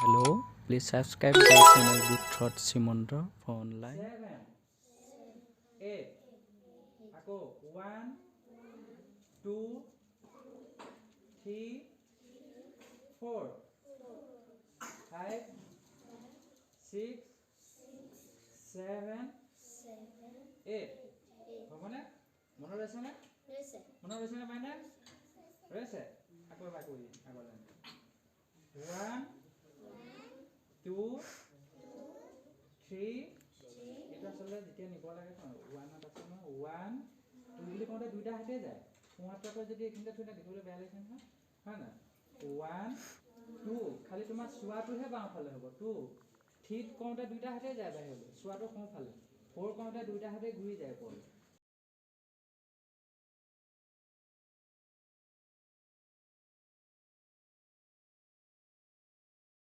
Hello, please subscribe the channel Good Thought Simanta for online. Seven, eight. আকৌ one, two, three, four, five, six, seven, eight. হ'বনে? মনত ৰৈছেনে? মনত ৰৈছেনে মাইনা? ৰৈছে। আকৌ এবাৰ কৰি দিম আগলৈ। One, two, three. এইটো আচলতে যেতিয়া নিব লাগে, ওৱানত আছে নহয়। ওৱান, টু বুলি কওঁতে দুইটা হাতে যায়। সোঁহাতটো আকৌ যদি এইখিনিতে থৈ দিয়ে, দেখিবলৈ বেয়া লাগিছে নহয়, হয় নহয়? ওৱান, টু, খালি তোমাৰ চোৱাটোহে বাওঁফালে হ'ব। টু, থ্ৰীত কওঁতে দুইটা হাতে যায় বাহিৰলৈ, চোৱাটো সোঁফালে। ফ'ৰ কওঁতে দুইটা হাতে ঘূৰি যায় ওপৰলৈ।